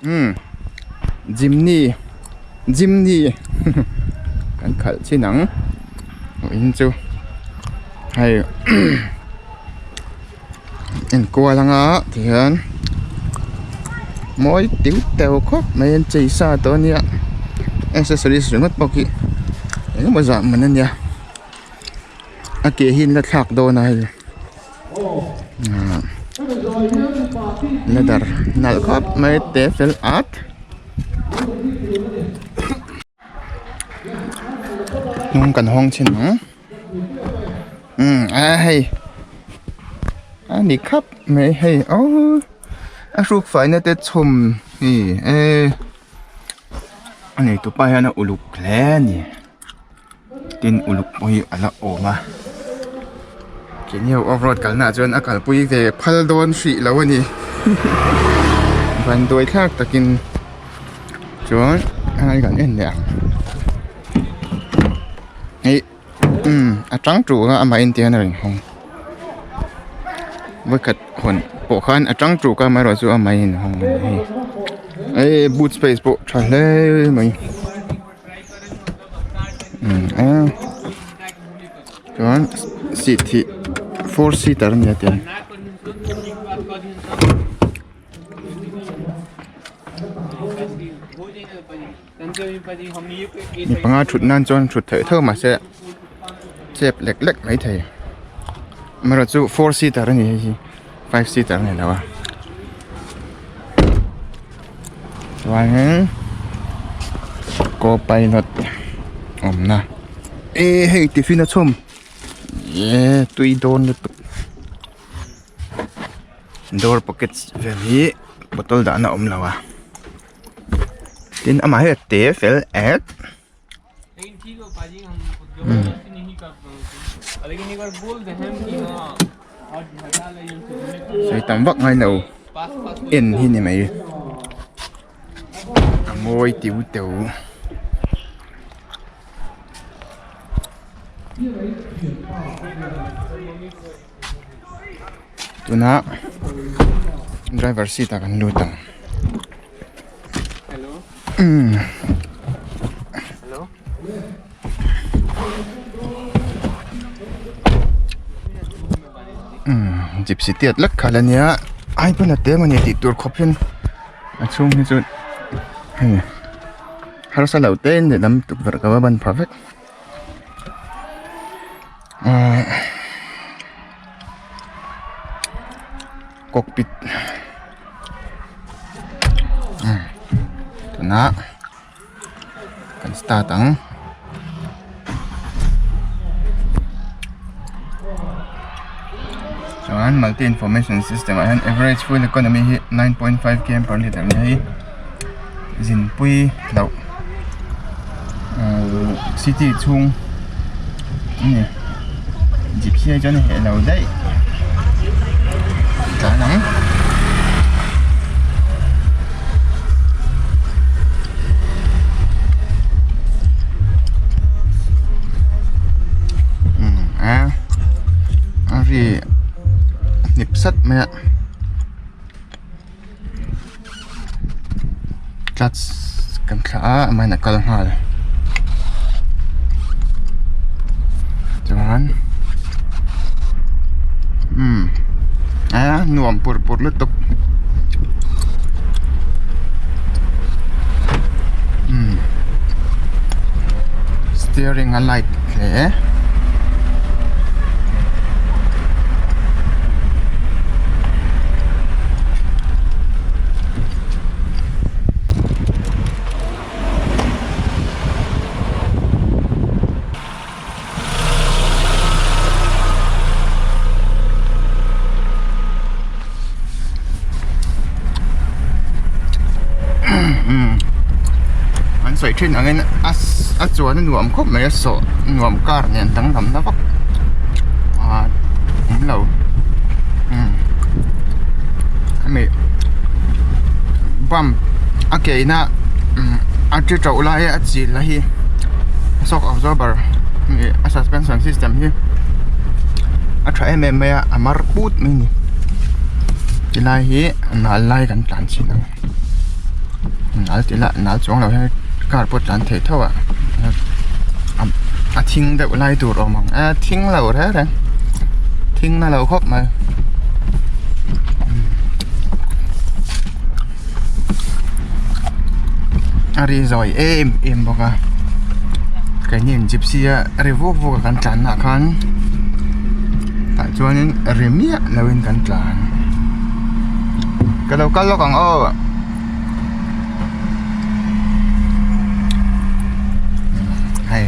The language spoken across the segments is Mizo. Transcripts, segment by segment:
Umm Jimny Jimny kan khalh chin ang vawiin chu hei enkual anga tihian mawi tiu teu khawp mai an chei sa tawh ania accessories ringawt pawh khi engemaw zah man ania a ke hi an la thlak dawn a hei leather nalh khawp mai te fel at. Hnung kan hawng chhin ang umm a hei a ni khap mai hei aww a hruk faina te chhawm hi e a neitupa hian a uluk hle a ni tin uluk pawh hi a la awm a keini ho off road kalna ah chuan a kalpui ve phal dawn hrih lo a ni vanduai thlak takin. Chuan hei kan en leh ang hei umm a tang ṭuh a amah en tir a rawn hawng vawikhat hawn pawh khan a tang ṭuh kha amaherawhchu amah in hawng a ni hei hei boot space pawh tha hle mai umm a chuan seat hi four seater a ni a tiang. Mi panga thut nan chuan thut theih tho mahse chep lek lek mai thei amaherawh chu four seater a ni hei hi five seater a ni lo a chuanin co-pilot awmna eh hei tiffin a chhawm eh tui dawn lutuk. Door pockets vel hi bottle dahna a awm lo a tin amah hi a te fel et sawi tam vak ngai lo en hi ni mai a mawi tiu teu. Tuna driver seat ah kan lut ang umm umm gypsy tiat lek kha la nia ai pawn a te emawni tih tur khawp hian a chhung hi chu hei harsa lo te in lehlam tukverh ka va ban pha vek. Cockpit tunah kan start ang chuan multi information system ah hian average fuel economy hi 9.5 km per litre ania hei zinpui loh uhh city chhung a ni gypsy ah chuan a heh lo daih tlan ang umm a a ri hnip sat mai a. Clutch kan thlah a amahin a kal nghal chuan umm a nuam pur pur lutuk umm steering a light hle. An sawi thin angin a chuan a nuam khawp mai a sawh nuam car nen danglam na vak a awm lo hemi bump a ke ina a ti tauh lai a chil na hi shock absorber a suspension system hi a tha em em mai a a mar put mai a ni tilai hi a nal lai kan tlan chhin ang. Nal tih lah nal chuang lo hian car pawh tlan thei tho a a thing deuh lai tur awm ang a thing lo reng reng thing na lo khawp mai. A ri zawi em em bawk a keini in gypsy a ri vuk vuk a kan tlan nah khan tah chuanin ri miah loin kan tlan ka lo kal lawk ang aw. Hei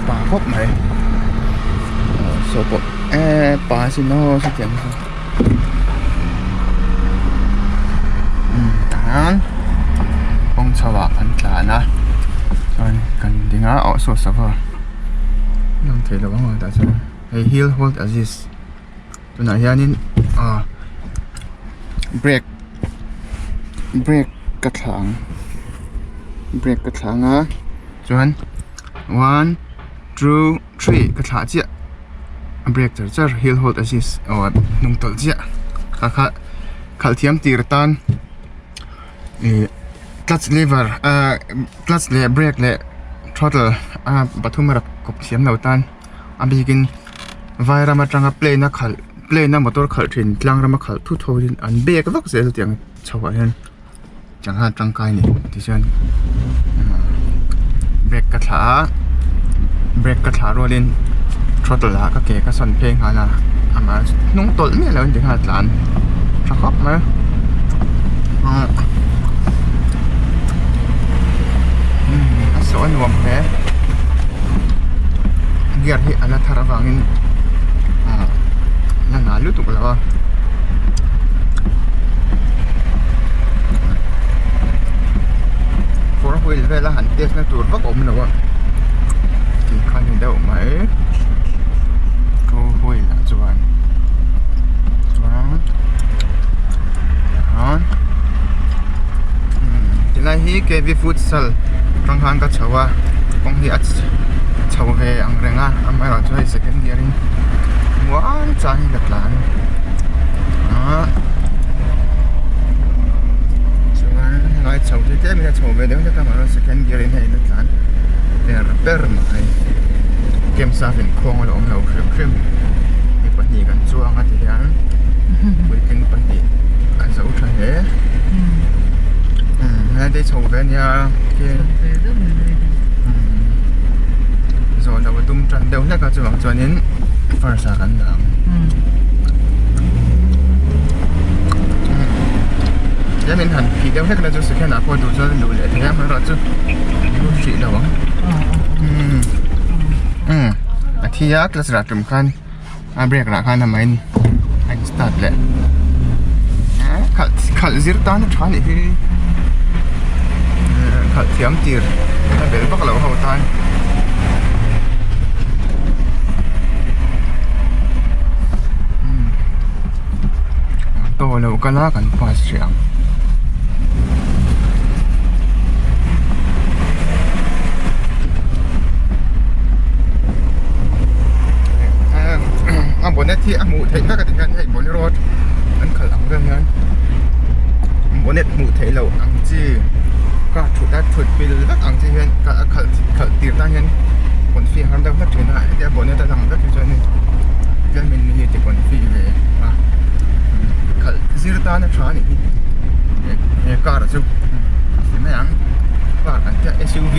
pa khawp mai saw pawh eee pa sin aw sawtiang chu tah hian kawng chho ah an tlan a chuan kan ding a aw saw sava lang thei lo ang tah chuan hei hill hold assist. Tunah hianin ah brake brake ka thlah ang brake ka thlah ang a chuan one two three ka thlah chiah a brake char char hill hold assist aw hnung tawlh chiah kha kha khalh thiam tir tan ih clutch lever ah clutch leh brake leh throttle a pathum a rak kawp thiam lo tan. A bikin vai ram atanga plane a khalh plane a motor khalh thin tlang rama khalh thut ho hi an bek vak zel tiang chho ah hian sangha tangkai a ni tichuan brake ka thlah a brake ka thlah rualin throttle ah ka ke ka sawn phei nghal a amah hnung tawlh miah lo in ti khan a tlan tha khawp mai a saw a nuam hle gear hi a la thar avangin ah la nal lutuk lo a four wheel vel a han test na tur vak a awm lo a tih kha a ni deuh mai two wheel ah chuan chuan tihian tilai hi K V futsal atang khan ka chho a kawng hi a chho ve ang reng a amaherawhchu hei second gear in muang changin ka tlan a chuan helai chho hi tlem in a chho ve deuh hlek a mahse second gear in hei la tlan per per mai camp in khuang a la awm lo hrim hrim mi pahnih kan chuang a ti hian puitling pahnih a zo tha hle helai te hi chho ve a nia zawh loh a tum tan deuh hlek a chuvang chuanin first ah kan dah ang tlem in han phih deuh hlek na chu second ah pawh duh chuan a luh leh thei a amaherawhchu lut hrih lo ang umm a thi a class rah tum khan a brake rah khan amahin a in start leh khalh khalh zir tan a tha anih hi khalh thiam tir a bel vak loh ho tan. Auto lo kal a kan pass hreh ang. A bonnet hi a hmuh theih vek a ti hian hei bolero an khalh ang vel hian bonnet hmuh theih loh ang chi car thut a thut pil vek ang chi hian a khalh khalh tir tan hian confi a har deuh hlek thin a hetia bonnet a lang vek hi chuan hei tlem in mi hi ti confi ve a khalh zir tan a tha a nih hi he car chu ti mai ang car kan tia S_U_V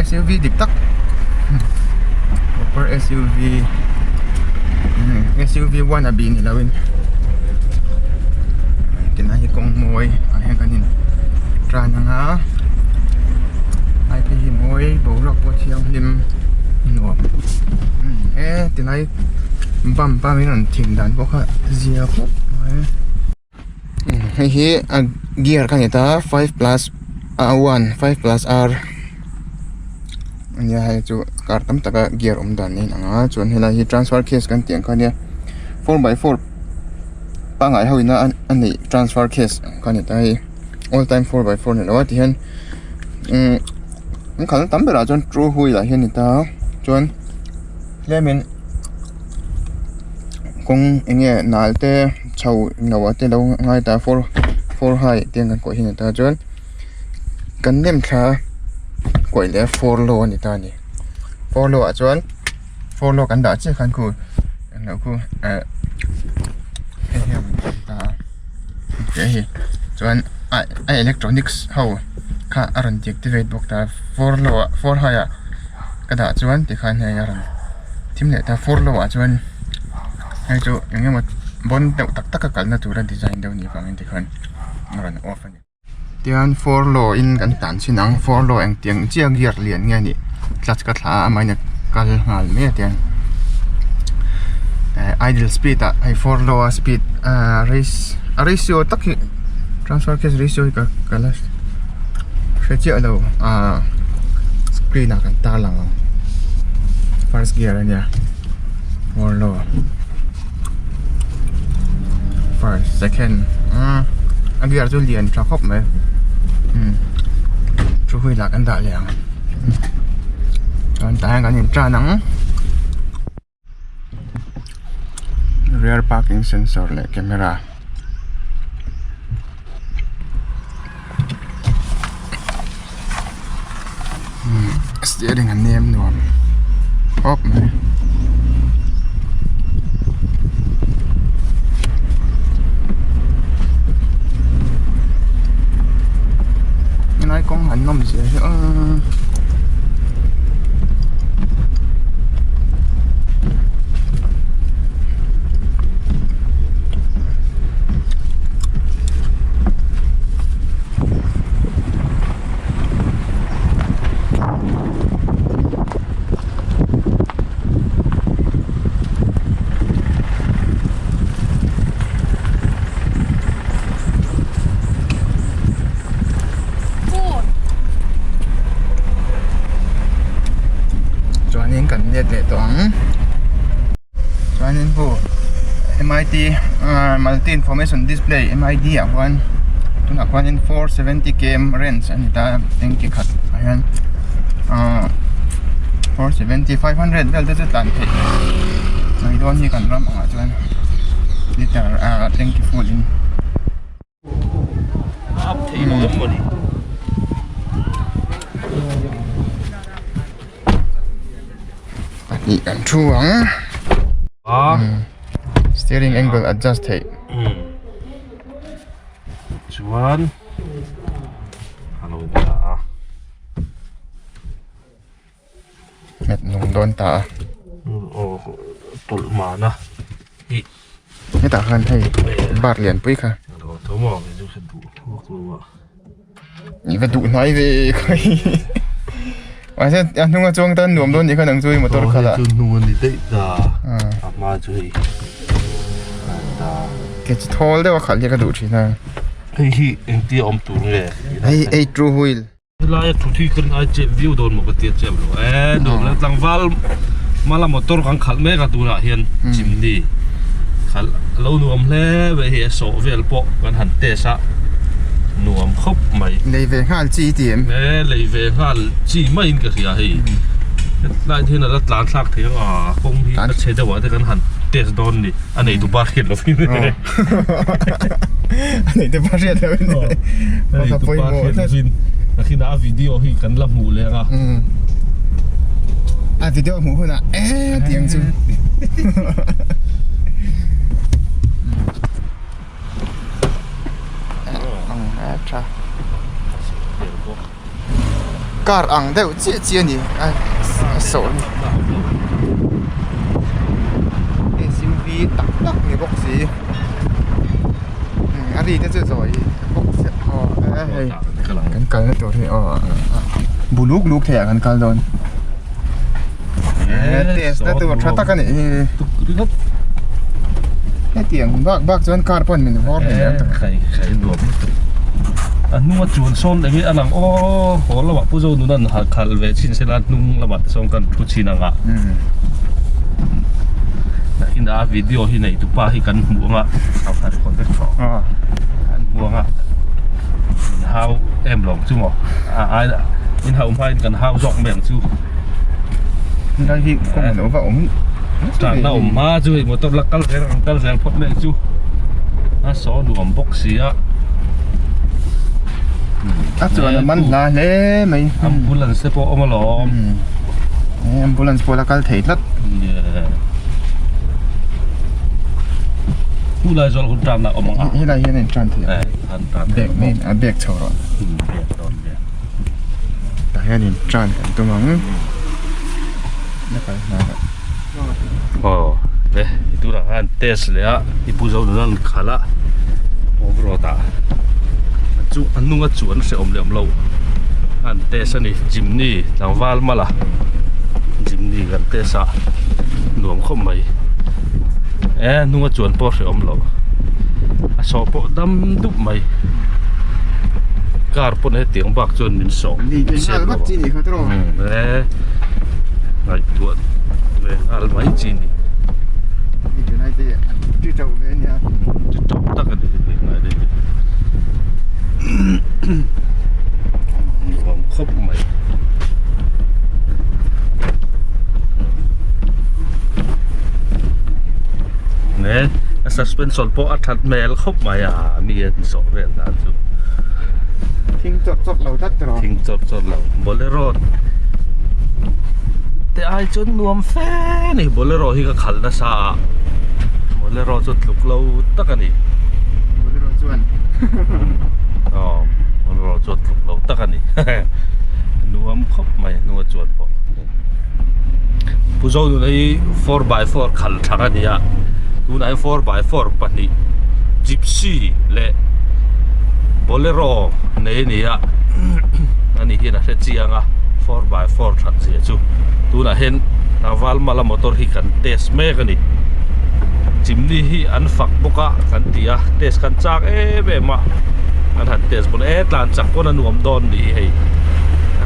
S_U_V dik tak proper S_U_V S_U_V wannabe ni lo in tinai hi kawng mawi ah hian kan in tan ang a ai phei hi mawi boruak pawh thianghlim nuam e tilai bump a min rawn thim dan pawh kha zia khawp mai hei hi a gear kha a ni ta five plus a one five plus r ania hei chu car tam taka gear awm dan niin ang a chuan helai hi transfer case kan tih ang kha ania four by four pangngai ho ina a neih transfer case ang kha a ni ta hei all time four by four ni lo a tihian umm an khalna tam berah chuan two wheel ah hian a ni ta chuan tlemin kawng eng nge nal te. chho lo ah te lo ngai ta four four high te ang kan kawih hi a ni ta chuan kan nem thla kawih leh four low a ni ta a ni four low ah chuan four low kan dah chiah khan khu englo khu eh hei hi a rawn awm ta a hei hi chuan a a electronics ho kha a rawn deactivate bawk ta four low ah four high ah ka dah chuan tikhan hei a rawn thim leh ta four low ah chuan hei chu eng emaw bawn deuh tak tak a kalna tura design deuh anih vangin tikhan a rawn off a ni. Tian four low in kan tlan chhin ang four low engtiang chiah gear lian nge anih clutch ka thlah a amahin a kal nghal mai a tiang eh idle speed ah hei four low a speed ah race a ratio tak hi transfer case ratio hi ka ka la hre chiah lo ah screen ah kan tar lang ang first gear ania four low first second umm a gear chu lian tha khawp mai umm two wheel ah kan dah leh ang chuan tah hian kan in tan ang rear parking sensor leh camera. Steering a nem nuam khawp mai. Helai kawng han nawm zia hi aw. Chuanin kan let leh tawh ang. Chuanin hu MIT ah multi information display MID ah khuan tunah khuanin 470 km range a ni ta tanki khat ah hian ah 470 500 vel te chu tlan theih mai dawn hi kan ram angah chuan liter ah tanki full in. Pahnih kan thu ang steering angle adjust theih chuan a lo dah a. Nghet nung dawn ta a. Aw tawlh mana ih. Hetah khan hei bar lian pui kha. Tho maw kei chu ka duh vak lo a. I va duh hnai ve khawi. Mahse a hnunga chuang tan nuam dawn nih kha nang chu i motor khalh ah. Aw hei chu hnung a ni daih ta. A hma chu hei ta. Kei chu thawl deuh a khalh hi ka duh thin a. Hei hi engtia awm tur nge? Hei hei two wheel. Helaia thuthi kan ai chep viau dawn maw ka tia chep lo e nuam lo tlangval hmala motor kan khalh mek a tunah hian chimney khalh a lo nuam hle mai hei a sawh vel pawh kan han test a nuam khawp mai. Lei ve nghal chi i ti em? E lei ve nghal chi maiin ka hria hei hetlai te hian a la tlan thlak thei ang a kawng hi a chhe deuh ah te kan han test dawn ni a nei tu pa hriat lovin. A nei te pa hriat lo in A nei tu pa hriat lo in Nakin a video hi kan la hmuh leh anga A video hmuh hunah eh tih ang chu Ang a tha Car ang deuh chiah chiah a ni a sawh hi S_U_V tak tak ni bawk si a ri te chu zawi bawk sia aw hei kan kalna tur hi aw bu luk luk thei ah kan kal dawn test na tur tha tak a nih hi hetiang bak bak chuan car pawn min vawr thei ang tak. A hnunga chuan sawn eng nge a lang aw haw lamah Pu Zonunan ha khalh ve chin sela hnung lamah te sawn kan thu chin ang a nakin a video hi nei tupa hi kan hmuh anga a kha record vek tawh kan hmu anga min hau em lawng chu maw a ai in hau hmain kan hau zawk mai ang chu helai hi kawng a lo va awm tlanna awm hma chu hei motor la kal zel ang kal zel phawt mai ang chu. A saw nuam bawk si a. A chuan a man hla hle mai. Ambulance te pawh a awm alawm. Ambulance pawh la kal thei tlat. Chu lai zawl hun tan a awm ang a. Helai hian a in tan thei a. Bag mai a bag chho rawh. Tah hian in tan kan tum ang. La kal hma lah. Aw le tunah khan test leh a i pu zo nun an khalh a off road ah chu a hnung a chuan a hrehawm leh awm lo an test a ni jimny tlangval mala jimny kan test a nuam khawp mai e hnung a chuan pawh a hrehawm loh a sawh pawh dam dup mai car pawn hetiang bak chuan min sawh e ngaihtuah ve nghal mai chi ni ti teuh tak a ni heti ngai te hi nuam khawp mai ne a suspension pawh a that hmel khawp mai a mi an sawh vel dan chu thing chawt chawt lo tlat tiraw thing chawt chawt lo bolero te ai chuan nuam fe ni bolero hi ka khalh nasa a bolero chu tluk lo tak a ni bolero chuan aw bolero chu tluk lo tak a ni nuam khawp mai hnunga chuan pawh Puzo nuna hi 4x4 khalh thak a ni a tunah hian 4x4 pahnih gypsy leh bolero nei a ni a ani hian a hre chiang a 4x4 that zia chu tunah hian tlangval mala motor hi kan test mek a ni chimney hi an fak bawk a kan ti a test kan chak em em a an han test pawn e tlan chak pawn a nuam dawn nih hi hei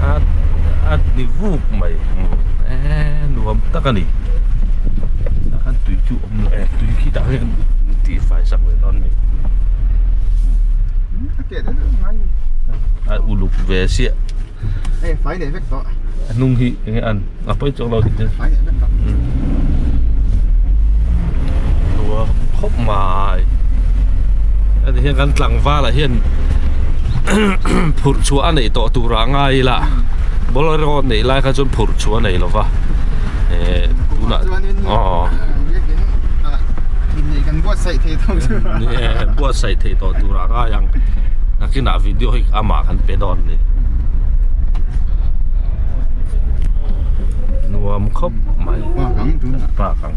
a a ni vuk mai e nuam tak a ni tah khan tui chu awm lo e tui khi tah hian tih fai sak ve dawn a ni a uluk ve chiah hei fai leh vek tawh a hnung hi enge an a pawi chuang lo tih te fai leh vek tawh nuam khawp mai heti hian kan tlangval ah hian phurh chhuah a neih tawh tur ah ngai ila bolero neih lai kha chuan phurh chhuah a nei lova eh tunah aw buatsaih thei tawh tur ah ngai ang nakinah video hi amah kan pe dawn a ni nuam khawp mai park ang tunah park ang.